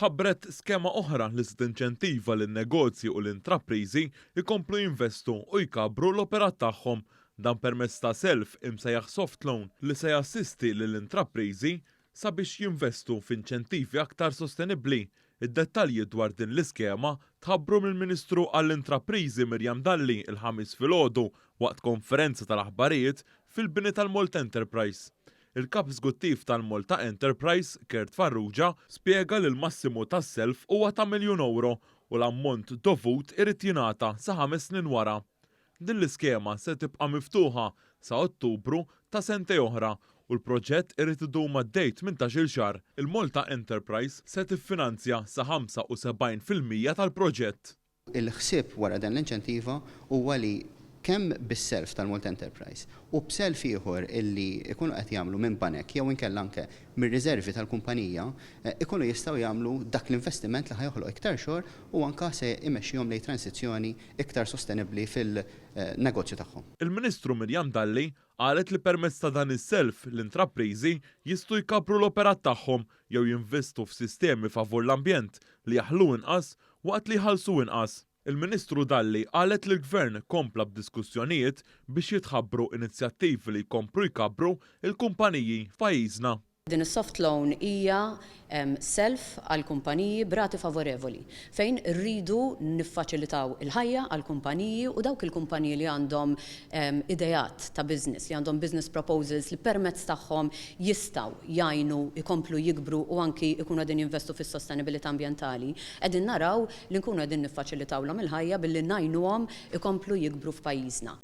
Tħabbret skema oħra li se tinċentiva lin-negozji u l-intrapriżi jkomplu jinvestu u jkabbru l-operat tagħhom. Dan permezz ta' self imsejjaħ soft loan li se jassisti lill-intrapriżi sabiex jinvestu f'inċentivi aktar sostenibbli. Id-dettalji dwar din l-iskema tħabbru mill-Ministru għall-Intrapriżi Miriam Dalli l-Ħamis filgħodu waqt konferenza tal-aħbarijiet fil-bini tal-Malta Enterprise. Il-Kap Eżguttiv tal-Malta Enterprise, Kurt Farrugia, spjega li l-massimu tas-self huwa ta' miljun ewro u l-ammont dovut irid jingħata sa ħames snin wara. Din l-iskema se tibqa' miftuħa sa Ottubru ta' sentejn oħra u l-proġett irid idum għaddej 18-il xahar. Il-Malta Enterprise se tiffinanzja sa 75% tal-proġett. Il-ħsieb wara dan l-inċentiva huwa li kemm bis-self tal-Malta Enterprise u b'self ieħor illi jkunu qed jagħmlu minn banek jew inkella anke mir-riżervi tal-kumpanija ikunu jistgħu jagħmlu dak l-investiment li ħa joħloq iktar xogħol u anke se imexxihom lejn transizzjoni iktar sostenibbli fil-negozju tagħhom. Il-Ministru Miriam Dalli qalet li permezz ta' dan is-self l-intrapriżi jistgħu jkabbru l-operat tagħhom jew jinvestu f'sistemi favur l-ambjent li jaħlu inqas waqt li jħallsu inqas. Il-Ministru Dalli qalet li l-Gvern kompla b'diskussjonijiet biex jitħabbru inizjattivi li jkomplu jkabbru l-kumpaniji f'pajjiżna. Din is-soft loan hija self għall-kumpaniji b'rati favorevoli, fejn irridu niffaċilitaw il-ħajja għall-kumpaniji u dawk il-kumpaniji li għandhom ideat ta' business, li għandhom business proposals li permezz tagħhom jistgħu jgħinu jkomplu jikbru u anki jkunu qegħdin jinvestu fis-sostenibilità ambjentali, qegħdin naraw li nkunu qegħdin niffaċilitawlhom il-ħajja billi ngħinuhom ikomplu jikbru f'pajjiżna.